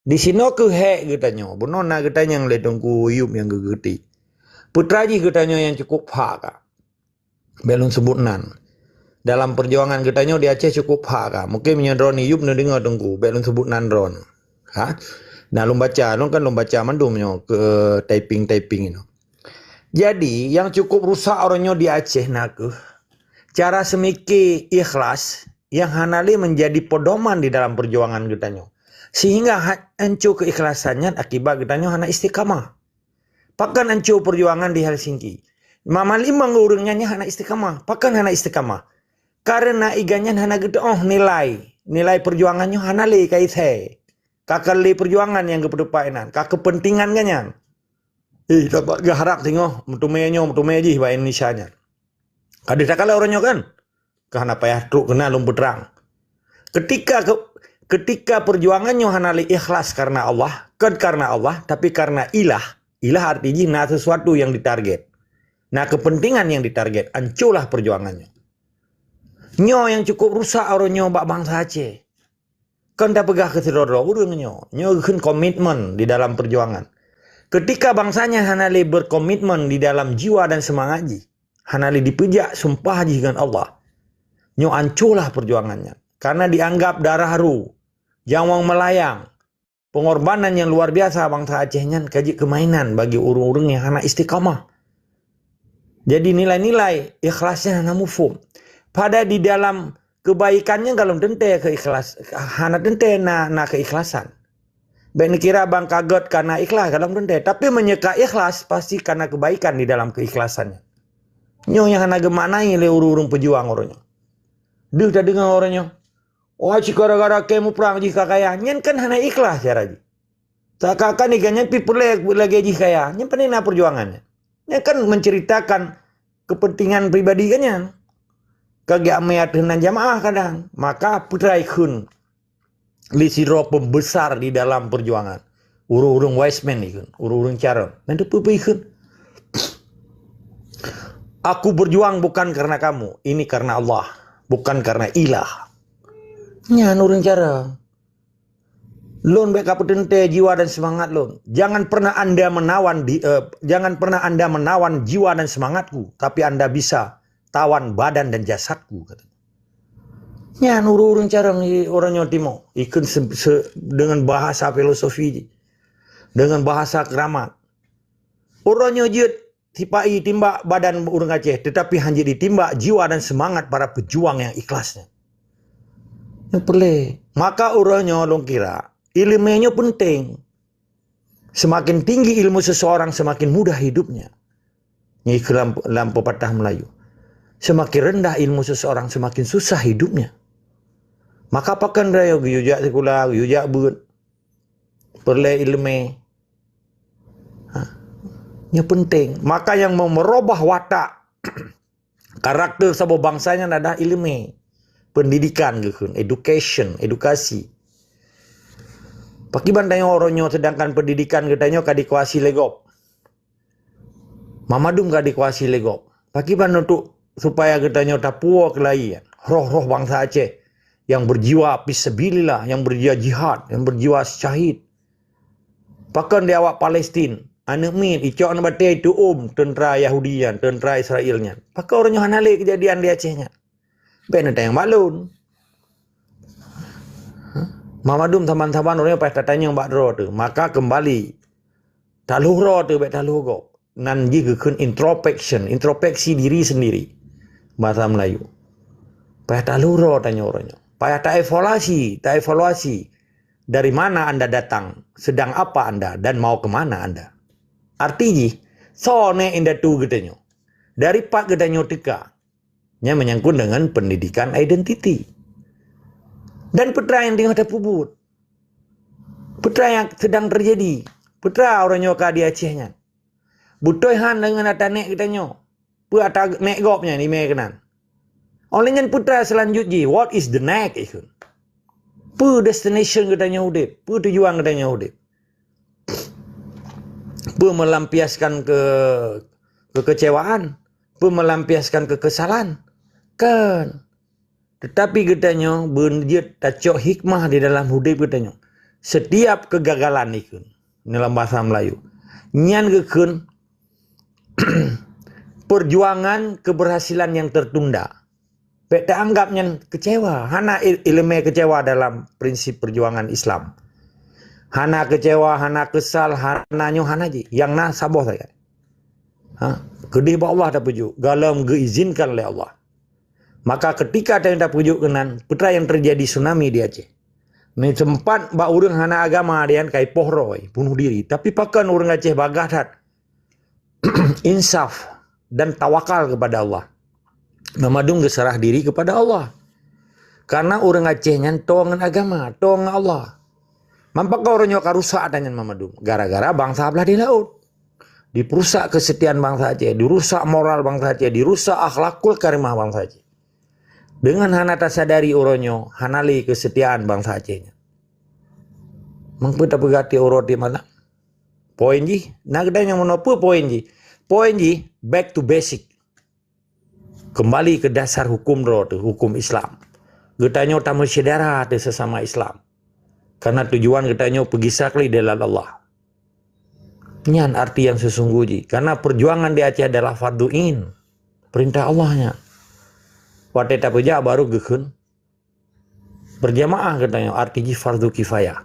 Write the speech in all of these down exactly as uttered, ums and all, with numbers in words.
Di sinoe keuh hék geutanyoe. Bunoe na geutanyong lé Teungku Yub nyang geugeuti. Putra jih geutanyoe nyang cukup pha ka. Bék lôn sebut nan. Dalam perjuangan geutanyoe di Aceh cukup pha ka. Mungkin meunyoe droeneuh Yub neudeungoe Teungku, bék lôn sebut nan droeneuh. Ha? Nah, lôn baca, lôn kan lôn baca mandum nyoe keu typing-typing inoe. Jadi, nyang cukup rusak uroe nyoe di Aceh na keuh cara seumike ikhlas nyang hana lé menjadi pedoman di dalam perjuangan geutanyoe. Sehingga ha-, hanco keikhlasan nyan akibat geutanyoe hana istiqamah. Pakon hanco perjuangan di Helsinki? Mama limong ureuëng nyan hana istiqamah. Pakon hana istiqamah? Karena igan nyan hana geuteuoh nilai. Nilai perjuangan nyoe hana lé ka isai. Ka keu lé perjuangan nyang geupeuteupat inan, ka kepentingan geuh nyan. Eh, dapat geuharap singoh, meuteumé nyoe, meuteumé jih bak Indonesia nyan. Ka deuh takalon uroe nyoe kan? Ka hana payah trok keunan lôn peutrang. Ketika ke, ketika perjuangan nyoe hana lé ikhlas karena Allah, kon karena Allah, tapi karena ilah. Ilah arti jih na sesuatu yang ditarget. Na kepentingan yang ditarget, ancolah perjuangan nyoe. Nyoe nyang cukup rusak uroe nyoe bak bansa Aceh. Kon tapeugah keu sidroe-droe ureuëng nyoe. Nyoe kheun komitmen di dalam perjuangan. Ketika bangsanya hana lé berkomitmen di dalam jiwa dan semangat jih, hana lé dipeujak sumpah jih ngon Allah, nyoe ancolah perjuangan nyan. Karena dianggap darah ru, nyawöng meulayang, pengorbanan yang luar biasa bansa Aceh nyan ka jeuet keu mainan bagi ureuëng-ureuëng nyang hana istiqamah. Jadi nilai-nilai ikhlasnya hana muphom. Pada di dalam kebaikannya galom teuntée keu ikhlas, hana teuntée na, na keikhlasan. Bék neukira bang ka gét kana ikhlas galom teuntée, tapi meunyoe ka ikhlas pasti kana kebaikan di dalam keikhlasannya. Nyoe nyang hana geumaknai lé ureuëng-ureuëng peujuang uroe nyoe. Deuh tadeungoe uroe nyoe, "Oh, cit gara-gara kée muprang jih ka kaya." Nyan kan hana ikhlas cara jih. Seakan-akan igan nyan pih peureulée lagée jih kaya. Nyan pane na perjuangan nyan. Nyan kan menceritakan kepentingan pribadi geuh nyan. Ka geujak mé ateueh nan jamaah kadang. Maka peutrai kheun lé sidroe pembesar di dalam perjuangan. Ureuëng-ureuëng wise man ikheun, ureuëng-ureuëng carông. Nyan teupeue-peue ikheun. "Aku berjuang bukan karena kamu, ini karena Allah, bukan karena ilah." Nyan ureuëng carông. "Lôn bék ka peuteuntée jiwa dan semangat lôn. Jangan pernah anda menawan di, eh, jangan pernah anda menawan jiwa dan semangatku, tapi anda bisa tawan badan dan jasadku," kata. Nyan ureuëng-ureuëng carông i-, uroe nyoe timoh, ikheun se-, se-, dengan bahasa filosofi jih, dengan bahasa keramat. Uroe nyoe jeuet sipa-i timbak badan ureuëng Aceh, tetapi hana jeuet ditimbak jiwa dan semangat para pejuang nyang ikhlas nyan. Nyoe peureulée. Maka uroe nyoe lôn kira, iéleumé nyoe penting. Semakin tinggi ilmu seseorang, semakin mudah hidupnya. Nyoe ikheun lam, lam pepatah Melayu. Semakin rendah ilmu seseorang, semakin susah hidupnya. Maka pakon droe geuyue jak sikula, geuyue jak beuet, peureulée iéleumé. Ha. Nyoe penting. Maka nyang mau merubah watak karakter saboh bansa nyan adalah iéleumé. Pendidikan geukheun, education, edukasi. Pakriban tanyoe uroe nyoe, sedangkan pendidikan geutanyoe ka dikuasai lé gob. Mamandum ka dikuasai lé gob. Pakriban untuk supaya geutanyoe tapuwoe keulayi roh-roh bansa Aceh yang berjiwa fisabilillah, yang berjiwa jihad, yang berjiwa syahid. Pakon di awak Palestin, aneuëk miet icok nibak batée itu'um teuntra Yahudi nyan, teuntra Israel nyan. Pakon uroe nyoe hana lé keujadian di Aceh nyan? Bék neutanyong bak lôn. Mamandum saban-saban uroe nyoe payah tatanyong bak droe teuh. Maka keumbali, talhoh droe teuh bék talhoh gob. Nan jih geukheun introspection, introspeksi diri sendiri. Bahasa Melayu. Payah talhoh droe tanyoe uroe nyoe. Payah taevaluasi, taevaluasi. Dari mana anda datang, sedang apa anda, dan mau ke mana anda? Arti jih, soe nyoe indatu geutanyoe? Dari pat geutanyoe teuka? Nyan menyangkut dengan pendidikan identiti. Dan peutrai nyang teungoh tapeubuet. Peutrai nyang sedang terjadi. Peutrai uroe nyoe ka di Aceh nyan. Beutôi han deungon ata nèk geutanyoe. Peue ata nèk gob nyan imè keunan. Óh lheueh nyan peutrai selanjut jih, what is the next ikheun? Peue destination geutanyoe udép? Peue tujuan geutanyoe udép? Peue melampiaskan ke-, kekecewaan? Peue melampiaskan kekesalan? Kan. Tetapi geutanyoe beujeuet tacok hikmah di dalam udép geutanyoe. setiap kegagalan ikheun, dalam bahasa Melayu, nyan geukheun perjuangan keberhasilan yang tertunda. Bèk taanggap nyan kecewa. Hana il-, ileumèe kecewa dalam prinsip perjuangan Islam. Hana kecewa, hana kesal, hana nyoe, hana jih. Nyang na saboh saja. Ha? Keudeh bak Allah tapeujok, golom geuizinkan lé Allah. Maka ketika tanyoe tapeujok keunan, peue nyang teujadi tsunami di Aceh. Meunan sempat bak ureueng hana agama, dia kai poh roh, bunuh diri. Tapi pakon ureueng Aceh bagaih that insaf dan tawakal kepada Allah. Mamadum geuseurah diri kepada Allah. Karena ureueng Aceh nyan toe ngon agama, toe ngon Allah. Pakon uroe nyoe ka rusak ata nyan Mamadum? Gara-gara bansa blah di laôt. Diperusak kesetiaan bansa Aceh, dirusak moral bansa Aceh, dirusak akhlakul karimah bansa Aceh. Dengan hana tasadari uroe nyoe, hana lé kesetiaan bansa Aceh nyan. Meupeue tapeugah tiep uroe tiep malam? Poin jih, na geutanyoe meunoe peue poin jih? Poin jih, back to basic. Kembali ke dasar hukum droe teuh, hukum Islam. Geutanyoe tameusyedara teuh sesama Islam. Karena tujuan geutanyoe peugisa keu jalan Allah. Nyan arti nyang sesungguh jih. Karena perjuangan di Aceh adalah fardu ain. Perintah Allah nyan. Watèe tapeujak baru geukheun berjamaah geutanyoe, arti jih fardu kifayah.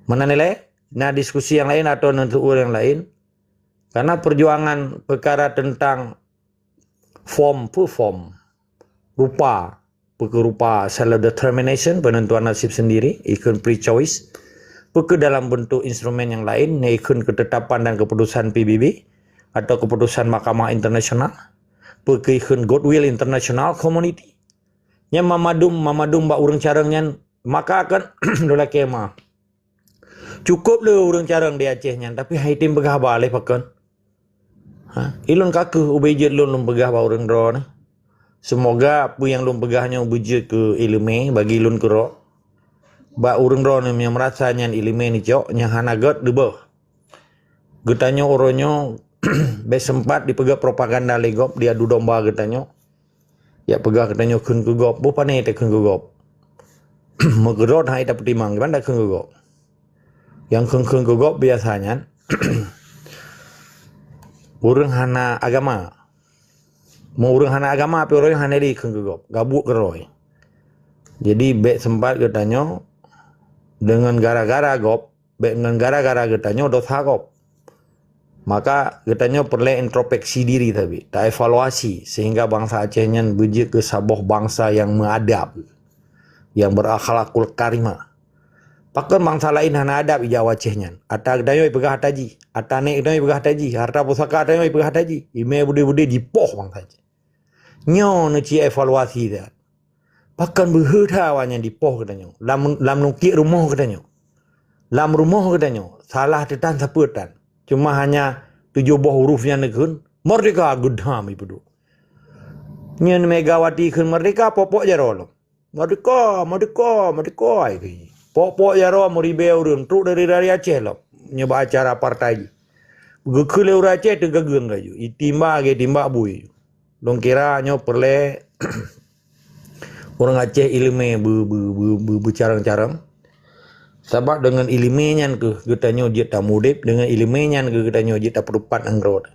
Meunan ilèe, na diskusi nyang laén atau neuteu'ur nyang laén. Karena perjuangan peukara teuntang form, peue form, rupa, peue keuh rupa self determination, penentuan nasib sendiri, ikheun free choice, peue keuh dalam bentuk instrumen nyang laén, ikheun ketetapan dan keputusan P B B atau keputusan Mahkamah Internasional, peue keuh ikheun goodwill international community. Nyan mamadum, mamadum bak ureueng carông nyan, maka kan lôn lakèe ma. Cukôp lé ureueng carông di Aceh nyan, tapi han item peugah haba lé pakon. Ha, ilôn ka keuh ubé jeuet lôn, lôn peugah bak ureueng droeneuh. Seumoga peue nyang lôn peugah nyoe beujeuet keu ileumèe bagi lôn keudroe. Bak ureueng droeneuh nyang meurasa nyan ileumèe neucok, nyang hana gèt leubeh. Geutanyoe uroe nyoe bèk sempat dipeugah propaganda lé gob, diadu domba geutanyoe. Jak peugah geutanyoe kheun keu gob, boh pané takheun keu gob. Meukeurot hai tapeutimang, kiban takheun keu gob. Nyang kheun-kheun keu gob biasa nyan ureueng hana agama. Meu ureueng hana agama, pih ureueng hana lé kheun keu gob, gabuek keudroe. Jadi, bèk sempat geutanyoe deungon gara-gara gob, bèk ngon gara-gara geutanyoe dosa gob. Maka geutanyoe peureulèe introspeksi diri sabe, taevaluasi sehingga bansa Aceh nyan beujeuet keu saboh bansa nyang meuadab, nyang berakhlakul karimah. Pakon bansa laén hana adab ijak u Aceh nyan? Ata geutanyoe ipeugah ata jih, ata nèk geutanyoe ipeugah ata jih, harta pusaka geutanyoe ipeugah ata jih, ileumèe beudé-beudé jipoh bansa Aceh. Nyoe neuci evaluasi that. Pakon beuhe that awaknyan dipoh geutanyoe lam, lam nukek rumoh geutanyoe. Lam rumoh geutanyoe, salah teutan sapeue tan. Cuma hanya tujoh boh huruf nyan neukheun, "Merdeka!" geudham ipeuduek. Nyan Megawati kheun merdeka, pok-pok jaroe lom. "Merdeka, merdeka, merdeka!" ai keu jih. Pok-pok jaroe meuribèe ureueng trok dari, dari Aceh lom. Nyoe bak acara partai jih. Geukheun lé ureueng Aceh teugageung laju. Itimbak, geutimbak bui. Lôn kira nyoe peureulèe ureueng Aceh ileumèe beu-, beu-, beu-, beu-, beucarông-carông. Sabab deungon ileumèe nyan keuh geutanyoe jeuet tamudép, deungon ileumèe nyan keuh geutanyoe jeuet tapeutupat nanggroe.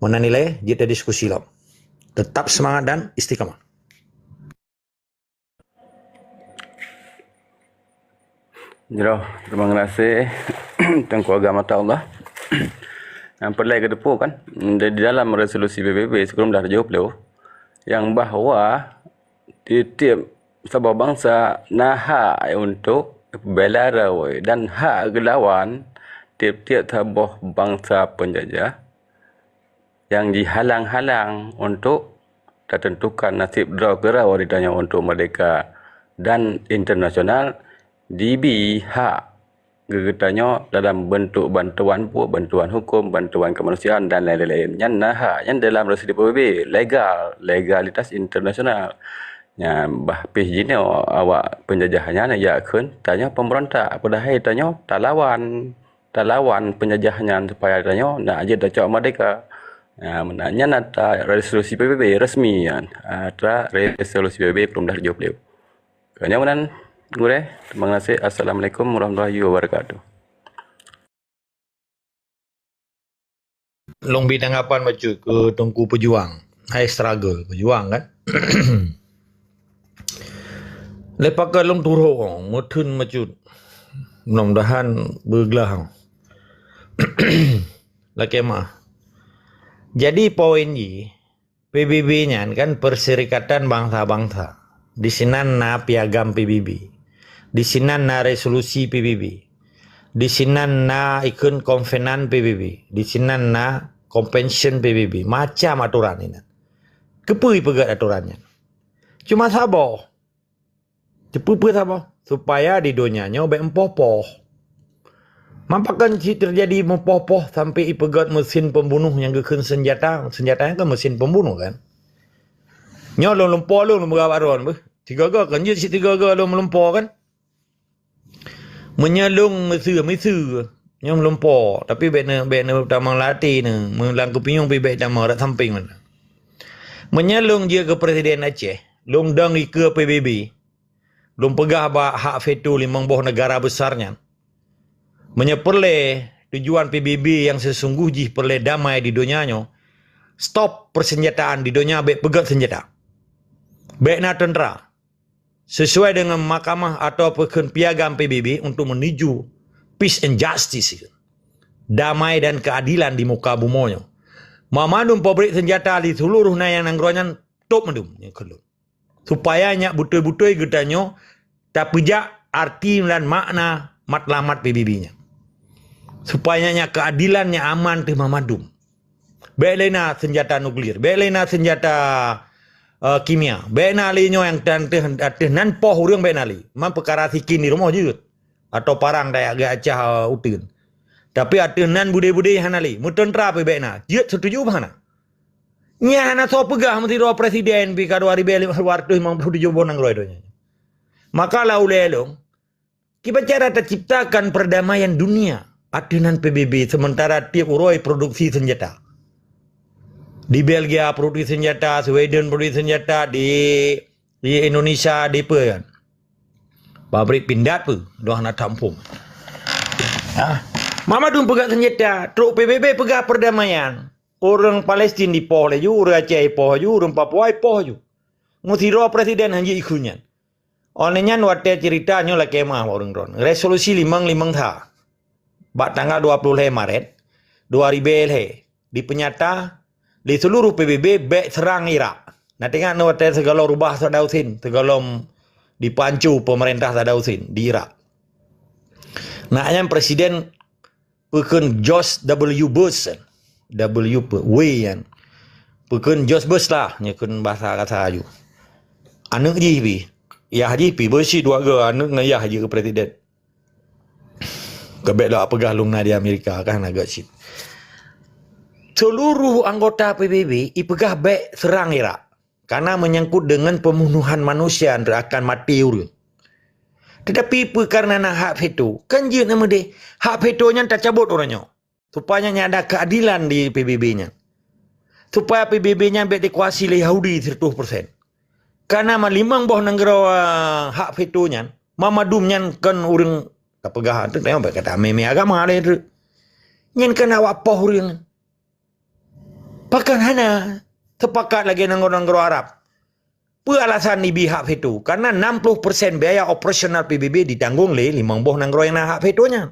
Meunan ilèe, jeuet tadiskusi lom. Tetap semangat dan istiqamah. Jroh, terima kasih Teungku Agam Atta Allah. Nyang peureulèe geuteupeue kan, di, di dalam resolusi P B B sebelum dah tujoh ploh, yang bahwa tiep-tiep saboh bansa na hak untuk bela rawa dan hak geulawan tiep-tiep saboh bansa penjajah nyang jihalang-halang untuk tateuntukan nasib droe keudroe geutanyoe untuk merdeka dan internasional jibi hak geutanyoe dalam bentuk bantuan peue, bantuan hukum, bantuan kemanusiaan dan lain-lain. Nyan na hak, nyan dalam resolusi P B B, legal, legalitas internasional. Nyan bah pih jinoe awak penjajah nyan jak kheun tanyoe pemberontak, padahai tanyoe talawan. Talawan penjajah nyan supaya tanyoe nak jeuet tacok merdeka. Ha, meunan nyan atra resolusi P B B resmi nyan. Atra resolusi P B B peuet dah tujoh ploh. Keu nyoe meunan, Gurée, terima kasih. Assalamualaikum warahmatullahi wabarakatuh. Lôn bri tanggapan bacut keu Teungku Pejuang. Hai struggle Pejuang kan? Lepas ka lôn turok, meutheun bacut. Mudah-mudahan beuglah. Lakée meuah. Jadi poin jih, P B B nyan kan Perserikatan Bangsa-Bangsa. Disinan na piagam P B B. Disinan na resolusi P B B. Disinan na ikheun konvenan P B B. Disinan na konvensyen P B B. Macam aturan inan. Keupeue ipeugét aturan nyan? Cuma saboh. Teupeue-peue saboh, supaya di donya nyoe bék meupoh-poh. Pakon cit teujadi meupoh-poh sampoe ipeugét mesin pembunuh nyang geukheun seunjata? Seunjata nyan kan mesin pembunuh kan? Nyoe lôn lumpoe lôn, lôn peugah bak droe beuh. Tiga-tiga kan jeuet cit tiga-tiga lôn lumpoe kan? Meunyoe lôn miseue, miseue, nyoe lumpoe, tapi bék na, bék na tamong lam até na, meulam kupinyueng pih bék tamong, rot sampéng meunan. Meunyoe lôn jeuet keu presiden Aceh, lôn dong ikeue P B B, lôn peugah bak hak veto limong boh negara besar nyan, meunyoe peureulée tujuan P B B nyang seusunggoh jih peureulée damai di donya nyoe, stop persenjataan di donya, bék peugét seunjata. Bék na teuntra. Sesuai dengan mahkamah atawa peukheun piagam P B B untuk menuju peace and justice, damai dan keadilan di muka bumoe nyoe. Mamandum pabrik seunjata di seuluruh nanggroe nyan top mandum nyang kheun lôn. Supaya nyak beutôi-beutôi geutanyoe tapeujak arti dan makna matlamat P B B nyan. Supaya nyak keadilan, nyak aman teuh mamandum. Bék lé na seunjata nuklir, bék lé na seunjata, eh, kimia, bék na lé nyoe nyang tan teuh, teuh nan poh ureuëng bék na lé. Man peukara sikin di rumoh jeuet, atau parang tajak geuacah, eh, uteuen. Tapi ateueh nan budé-budé hana lé, meuteuntra pih bék na, jeuet seutuju bah hana. Nyan hana soe peugah meusidroe presiden pih ka dua ribée lima ratus limong puluh tujoh boh nanggroe donya. Maka lau lé lôn, kiban cara taciptakan perdamaian dunia ateueh nan P B B, sementara tiep uroe produksi senjata. Di Belgia produksi senjata, Sweden produksi senjata, di, di Indonesia, di peue kan? Pabrik pindat peue? Doh na tampung. Ha? Mamandum peugah senjata, trok P B B peugah perdamaian. Ureuëng Palestin dipoh laju, ureuëng Aceh dipoh laju, ureuëng Papua dipoh laju. Meusidroe presiden hanjeuet ikheun nyan. Óh lheueh nyan watée ceurita nyoe lakée meuah bak ureuëng droen. Resolusi limong limong sa bak tanggal dua puluh lhée Maret dua ribée lhée dipeunyata di seuluruh P B B bék seurang Irak. Na teuingat nyoe watée sigohlom rubah Saddam Hussein, sigohlom dipancu peumeurintah Saddam Hussein di Irak. Na nyan presiden peukheun George W Bush, W pe-, W nyan. Peukheun George Bush lah, nyan kheun bahasa kasa aju. Aneuëk jih pih, yah jih pih, beusi dua go aneuëk ngon yah jih keu presiden. Keu bék lôn peugah lôn na di Amerika kan agak cit. Seuluruh anggota P B B ipeugah bék seurang Irak. Karena menyangkut dengan pembunuhan manusia, akan maté ureuëng. Tetapi peue karena na hak veto, kan jeuet na meudeh hak veto nyan tacabot uroe nyoe. Supaya nyan ada keadilan di P B B nyan. Supaya P B B nyan bék dikuasai lé Yahudi seratus persen. Karena ma limong boh nanggroe, eh, hak veto nyan, mamandum nyan kon ureuëng tapeugah, tu tengok bék kata meme agama lé tu. Nyan kan awak poh ureuëng. Pakon hana sepakat lagée nanggroe-nanggroe Arab? Peue alasan ibi hak veto? Karena enam puluh persen biaya operasional P B B ditanggung lé limong boh nanggroe nyang na hak veto nyan.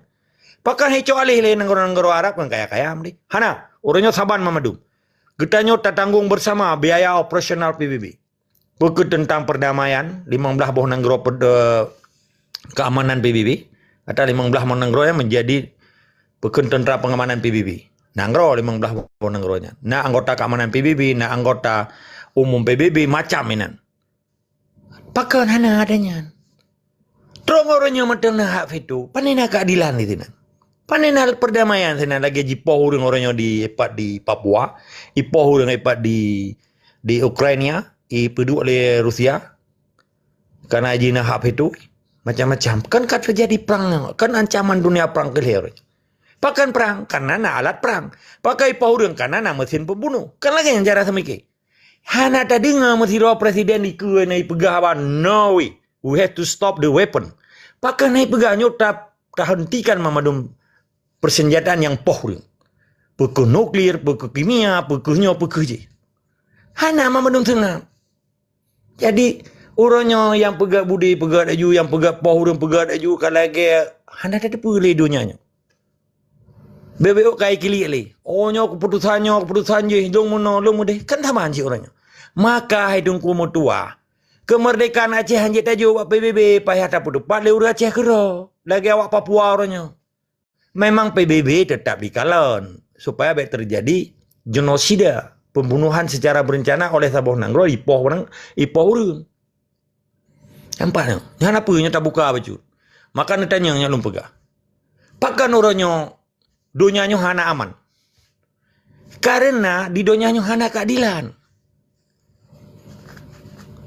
Pakon hicok aleh lé nanggroe-nanggroe Arab nyang kaya-kaya meunan? Hana, uroe nyoe saban mamandum. Geutanyoe tatanggong bersama biaya operasional P B B. Peue keuh teuntang perdamaian, limong blaih boh nanggroe ped-, eh, keamanan P B B, atau limong blaih boh nanggroe nyang menjadi peukheun tentera pengamanan P B B. Nanggroe limong blaih boh nanggroe nyan. Na anggota keamanan P B B, na anggota umum P B B, macam inan. Pakon hana ada nyan? Trong uroe nyoe mantong na hak veto, pane na keadilan di sinan? Pane na perdamaian sinan lagée jipoh ureuëng uroe nyoe di, ipat di Papua, ipoh ureuëng ipat di, di Ukraina, ipeuduek lé Rusia? Karena jih na hak veto, macam-macam. Kan ka terjadi perang, kan ancaman dunia perang keulhée. Pakon perang? Karena na alat perang. Pakon ipoh ureuëng? Karena na mesin pembunuh. Kan lagée nyan cara seumike. Hana tadeungoe meusidroe presiden dikeue na ipeugah haba, no way. We have to stop the weapon. Pakon hai peugah nyoe ta-, tahentikan mamandum persenjataan nyang poh ureuëng. Peu kheueh nuklir, peu kheueh kimia, peu kheueh nyoe, peu kheueh jih. Hana mamandum seungab. Jadi, uroe nyoe nyang peugah budi, peugah laju, nyang peugah poh ureuëng, peugah laju, ka lagée hana tateupeue lé donya nyoe. Beubeuk kai kiliek lé. Oh, nyoe keuputusan nyoe, keuputusan jih, lôn meunoe, lôn meudeh. Kan saban cit uroe nyoe. Maka hai Teungku meutuah, keumeurdekaan Aceh hanjeuet tajok bak P B B, payah tapeuteupat lé ureuëng Aceh keudroe. Lagée awak Papua uroe nyoe. Memang P B B tetap dikalon supaya bék terjadi genosida, pembunuhan secara berencana oleh saboh nanggroe ipoh ureuëng, ipoh ureuëng. Nampak nyoe? Nyan apa nyoe tabuka bacut? Maka neutanyong nyang lôn peugah. Pakon uroe nyoe donya nyoe hana aman? Karena di donya nyoe hana keadilan.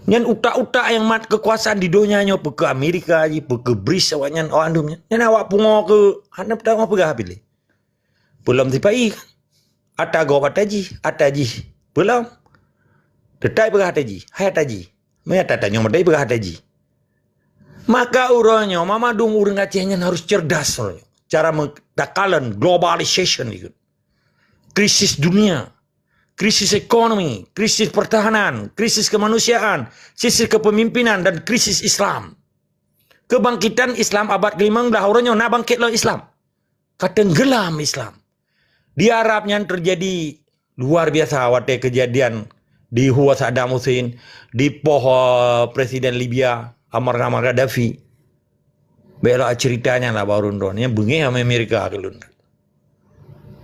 Nyan utak-utak nyang mat keukuasaan di donya nyoe, peu kheueh Amerika jih, peu kheueh bris awak nyan, awak andum nyan. Nyan awak pungo keu hana peutanggoh peugah piléh. Peulom sipai kan. Ata gob ata jih, ata jih. Peulom. Tetai peugah ata jih, hai ata jih. Meunyo ata tanyoe meudai peugah ata jih. Maka uroe nyoe, mamandum ureuëng Aceh nyan harus cerdas uroe nyoe. Cara me-, takalon globalization ikut. Krisis dunia, krisis ekonomi, krisis pertahanan, krisis kemanusiaan, krisis kepemimpinan, dan krisis Islam. Kebangkitan Islam abad kelima belas uroe nyoe na bangkit lom Islam. Ka tenggelam Islam. Di Arab nyan terjadi luar biasa watée kejadian di Huwa Saddam Hussein, dipoh, eh, Presiden Libya Ammar, Ammar Gaddafi. Bék lôn cerita nyan lah baru droe. Nyan beungéh Amerika keu lôn.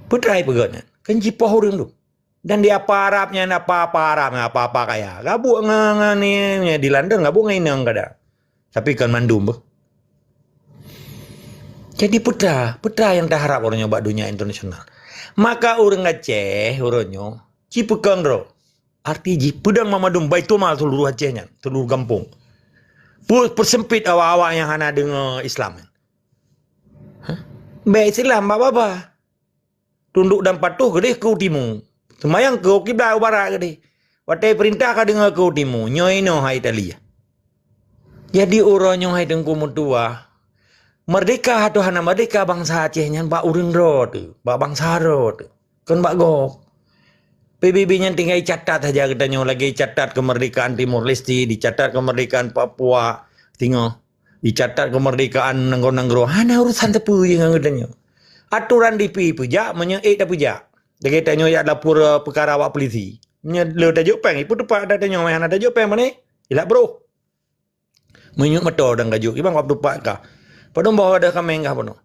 Peutrai peugah nyan. Kan jipoh ureuëng tu. Dan di apa Arab nyan, apa-apa Arab nyan, apa-apa kaya. Gabuk nge-, nge-, ni, ni, di London gabuk ngon inong kada. Tapi kon mandum beuh. Jadi peue, peue nyang taharab uroe nyoe bak dunia internasional. Maka ureuëng Aceh uroe nyoe cipeukong droe. Arti jih peudong mamandum Baitulmal seluruh Aceh nyan, seluruh gampông. Pu-, persempit awak-awak nyang hana deungoe Islam nyan. Hah? Bék Islam bak babah. Tunduk dan patuh keudeh keu timu. Seumayang keu kiblat u barat keudeh. Watée peurintah ka deungoe keu timu, nyoe inoe hai Italia. Jadi uroe nyoe hai Teungku meutuah, merdeka atawa hana merdeka bansa Aceh nyan bak ureuëng droe teuh, bak bansa droe teuh, kon bak gob. P B B nyan tinggai catat saja geutanyoe lagée catat kemerdekaan Timor Leste, dicatat kemerdekaan Papua, singoh. Dicatat kemerdekaan nanggroe-nanggroe, hana urusan teupeu jih ngon geutanyoe. Aturan dipi peujak, meunyoe ék tapeujak. Lagée tanyoe jak lapor, eh, peukara bak polisi. Meunyoe le tajok péng, ipeuteupat ata tanyoe, hana tajok péng, pane? Ilak broh. Meunyoe moto dan gajok, iban bak peuteupat ka. Padum boh ada kameng ka bunoe.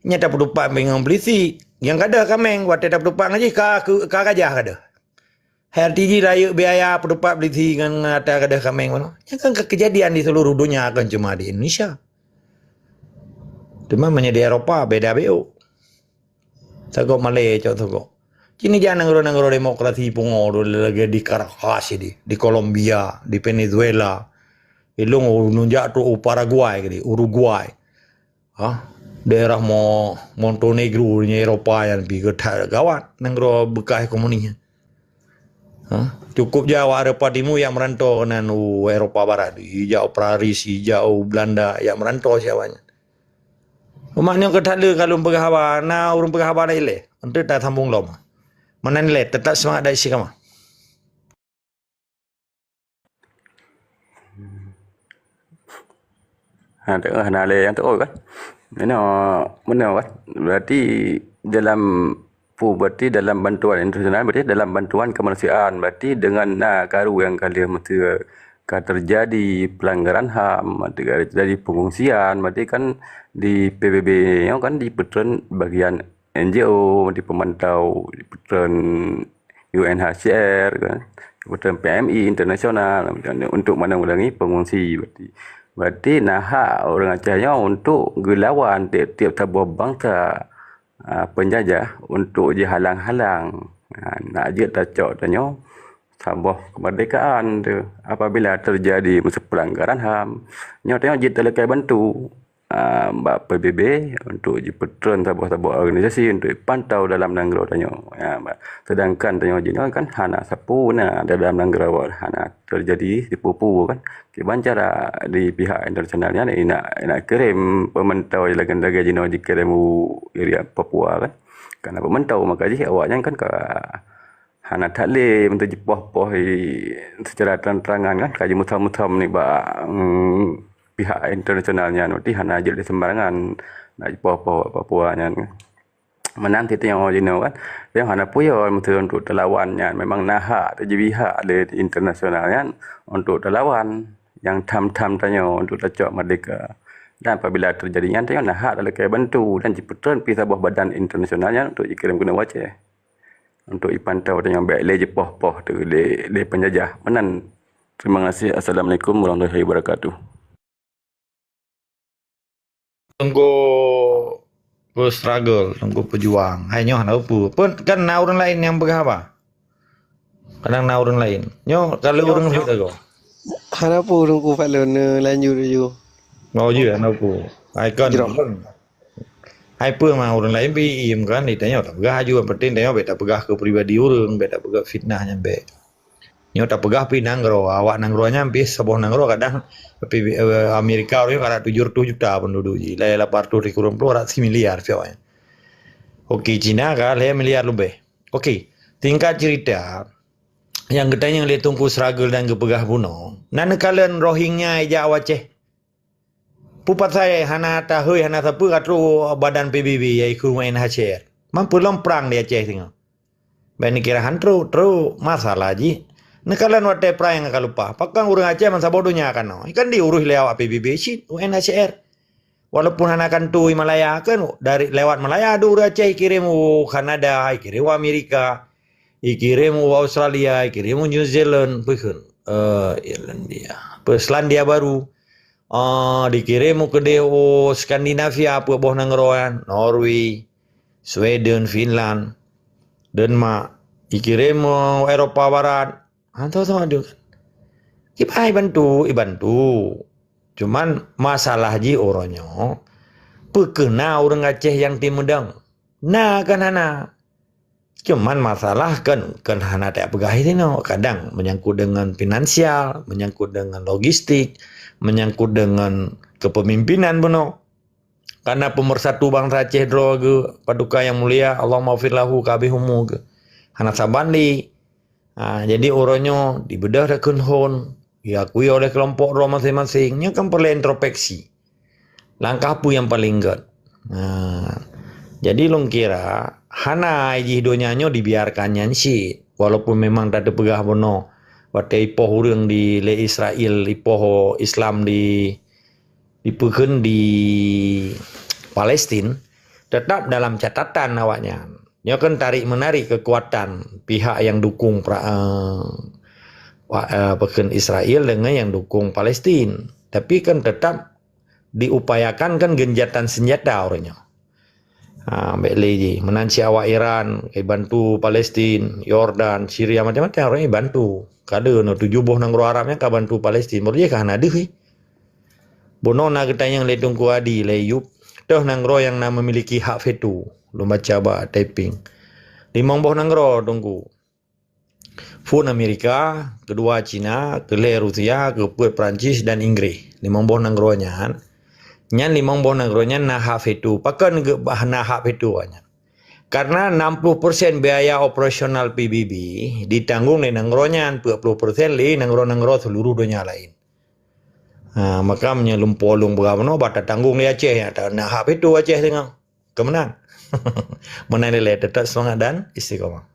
Nyan tapeuteupat ngon polisi. Nyang ka deuh kameng, watée tapeuteupat ngon jih, ka, ka, ka gajah ka deuh. Hai arti jih rayeuk biaya peuteupat polisi ngon ata ka deuh kameng bunoe. Nyan kan keujadian di seluruh dunia, kon cuma di Indonesia. Teuma meunyoe di Eropa, beda beuk. Sagoe malée cok sagoe. Cit neujak nanggroe-nanggroe demokrasi pungo tu lagée di Caracas di, di Kolombia, di Venezuela. Ilong nujak tu u Paraguay keudeh, Uruguay. Ha? Daerah Mo-, Montenegro nyan Eropa nyan pih geutat gawat nanggroe beukah komunis nyan. Ha? Cukup ja awak Eropa Timu jak meuranto keunan u Eropa Barat. Ijak u Paris, ijak u Belanda, jak meuranto siat awaknyan. Umat nyoe keutat le ka lôn peugah haba, na ureuëng peugah haba laén lé. Enteuk tasambong lom. Meunan lé, teutap seumangat dan istiqamah. Ha, tengok hana lé nyang teuôt kan. Meunoe, meunoe kan. Berarti dalam pu-, berarti dalam bantuan internasional, berarti dalam bantuan kemanusiaan, berarti dengan na karu nyang ka lheueh meuteue ka terjadi pelanggaran ham, berarti ka terjadi pengungsian, berarti kan di P B B nyoe kan dipeutreun bagian N G O, di pemantau, dipeutreun U N H C R kan, dipeutreun P M I internasional untuk menanggulangi pengungsi berarti. Berarti na hak ureuëng Aceh nyoe untuk geulawan tieb-tieb saboh bansa, ah, penjajah untuk jihalang-halang. Ah, nak jeuet tacok tanyoe saboh kemerdekaan tu. Apabila terjadi meusu pelanggaran ham, nyoe tanyoe jeuet talakée bantu. ah, bak P B B untuk jipeutreun saboh-saboh organisasi untuk jipantau dalam nanggroe tanyoe. Ya, ba-, sedangkan tanyoe jinoe kan hana sapeue na dalam nanggroe, hana teujadi sipeue-peue kan. Kiban cara di pihak internasional nyan, eh, nak, nak kirém peumantau lagèe-lagèe jinoe jikirém u area Papua kan. Karena peumantau, maka jih awaknyan kan ka hana that lé untuk jipoh-poh i-, secara terang-terangan kan, ka jimutham-mutham nibak, mm, pihak internasional nyan, berarti hana jeuet lé sembarangan nak jipoh-poh Papua nyan kan. Meunan cit tanyoe jinoe kan, tanyoe hana peue yo meusti untuk teulawan nyan, memang na hak, teujibi hak lé internasional nyan untuk teulawan nyang tham-tham tanyoe untuk tacok merdeka. Dan apabila teujadi nyan, tanyoe na hak talakèe bantu dan jipeutreun pih saboh badan internasional nyan untuk jikirém keunoe u Aceh. Untuk jipantau tanyoe bèk lé jipoh-poh teuh lé, lé penjajah. Meunan. Terima kasih. Assalamualaikum warahmatullahi wabarakatuh. Teungku peustruggle, teungku peujuang. Hai nyoe hana peue. Pun kan na ureueng laén nyang peugah haba. Kadang na ureueng laén. Nyoe kalau ureueng laén lagoe. Hana peue, Teungku Fadlon, neulanjut laju. Oh, ya, hana peue. Hai kon. Jroh. Hai peue ma ureueng laén pi iem kan, di tanyoe tapeugah aju, yang penting tanyoe bèk tapeugah keu pribadi ureueng, bèk tapeugah fitnah nyan bèk. Nyoe tapeugah pi nanggroe, awak nanggroe nyan pi saboh nanggroe kadang pi, eh, Amerika ureueng kadang tujoh reutôh juta penduduk jih, lapan reutôh ribu ureueng ploh, rot similiar pi awaknyan. Oke, Cina ka lhèe miliar leubeh. Oke, singkat cerita, nyang geutanyong lé Teungku Struggle dan geupeugah bunoe, na neukalon Rohingya ijak u Aceh. Peue pasai hana tahôi, hana sapeue ka trok badan P B B, yaitu U N H C R. Man peue lom prang di Aceh singoh. Bèk neukira han trok, trok. Masalah jih, neukalon watèe prang nyang ka leupah. Pakon ureueng Aceh man saboh donya keunoe. Kan diurus lé awak P B B cit, U N H C R. Walaupun hana kantô i Malaya, kan dari lewat Malaya duek ureueng Aceh ikirém u Kanada, ikirém u Amerika, ikirém u Australia, ikirém u New Zealand, peue kheun, eh, Irlandia, peue, Selandia Baru, ah, dikirém u keudéh u Skandinavia, peue boh nanggroe nyan, Norway, Sweden, Finland, Denmark, ikirém u Eropa Barat, Hantom sama deuh kan. Kiban ibantu, ibantu. Cuman masalah jih uroe nyoe, peu keuh na ureueng Aceh nyang timeudong? Na kan hana. Cuman masalah kan, kan hana tapeugah sinoe. Kadang menyangkut dengan finansial, menyangkut dengan logistik, menyangkut dengan kepemimpinan bunoe. Karena pemersatu bangsa Aceh droe geuh Paduka Yang Mulia, Allahummaghfir lahu, ka habéh umu geuh. Hana saban lé. Ha, jadi uroe nyoe dibeudôh takheun hon, diakui oleh kelompok droe maséng-maséng. Nyoe kan peureulèe introspeksi. Langkah peue nyang paleng gèt? Ha, jadi lôn kira hana jih donya nyoe dibiarkan nyan cit. Walaupun memang tateupeugah bunoe, watèe ipoh ureueng di lé Israel, ipoh Islam di dipeukheun di Palestin, tetap dalam catatan awaknyan. Nyoe kan tarik-menarik kekuatan pihak yang dukung pra-, eh, wa-, eh, peukheun Israel dengan yang dukung Palestin. Tapi kan tetap diupayakan kan gencatan senjata uroe nyoe. Ha, bèk lé jih. Meunan cit awak Iran, ibantu Palestin, Yordan, Syria, macam-macam orang ibantu. Ka deuh nyoe tujoh boh nanggroe Arab nyan ka bantu Palestin. Baru jih ka hana deuh, eh. Bunoe na geutanyong lé Teungku Adi lé Yup, toh nanggroe nyang na memiliki hak veto. Lôn baca bak typing. Limong boh nanggroe, Teungku. Phôn Amerika, keudua Cina, keulhèe Rusia, keupeuet Perancis dan Inggris. Limong boh nanggroe nyan, nyan limong boh nanggroe nyan na hak veto. Pakon geu-, bah na hak veto nyan? Karena enam puluh persen biaya operasional P B B ditanggong lé nanggroe nyan, peuet puluh persen lé nanggroe-nanggroe seluruh donya laén. Ha, maka meunyoe lumpoe lôn peugah bunoe, bah tatanggong lé Aceh, ya, ta-, na hak veto Aceh singoh. Keumeunang. Meunan ilèe, tetap semangat dan istiqomah.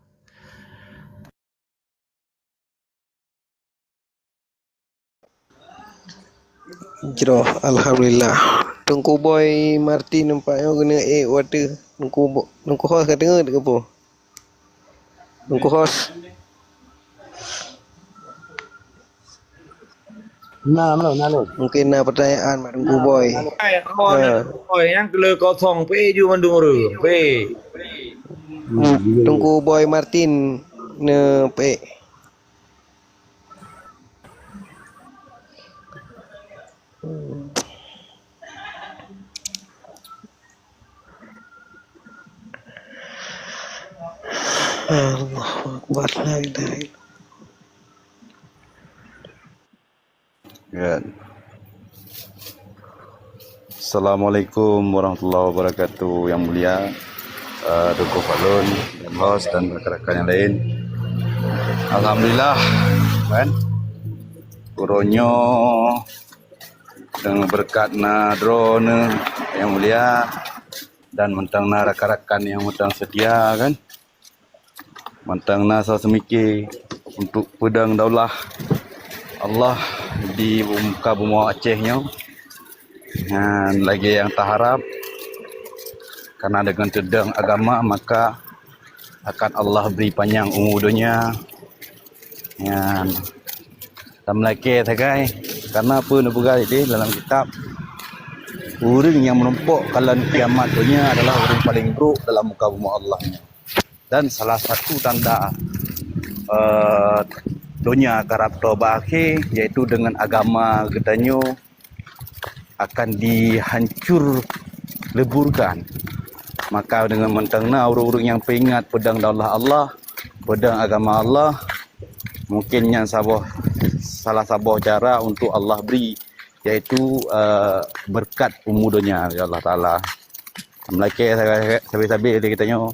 Jroh, alhamdulillah. Teungku Boy Martin nampak nyoe keuneuk ék watèe. Teungku Bo-, Teungku Hos ka deungö teuh keu peue? Teungku Hos. Na, na, na, na. Mungkin na pertanyaan bak Teungku Boy. Hai, oh, na, Boy, nyang keu le kosong, pé ju mandum ureueng, pé. Hmm, Teungku Boy Martin, ne, pé. Allahu Akbar. La ilaha illallah. Ya. Assalamualaikum warahmatullahi wabarakatuh. Yang mulia, eh, Teungku Falun, dan host dan rakan-rakan yang lain. Alhamdulillah, kan? Uroe nyoe, dengan berkat na droeneuh, yang mulia, dan mantong na rakan-rakan nyang mantong setia, kan? Mantong na soe seumike untuk peudong daulah Allah di muka bumoe Aceh nyoe. Nyan lagèe nyang taharap, karena dengan teudong agama maka akan Allah bri panyang umu donya. Nyan, tameulakèe sagai, karena peue neupeugah idéh dalam kitab, ureueng nyang meurumpok kalon kiamat donya adalah ureueng paleng brok dalam muka bumoe Allah nyoe. Dan salah satu tanda, eh, donya karab toba akhé, yaitu dengan agama geutanyoe akan dihancur leburkan. Maka dengan mantong na ureueng-ureueng nyang peuingat peudong daulah Allah, peudong agama Allah, mungkin nyan saboh, salah saboh cara untuk Allah bri, yaitu, eh, berkat umu donya, ya Allah Taala. Meulakèe sabe-sabe lé geutanyoe.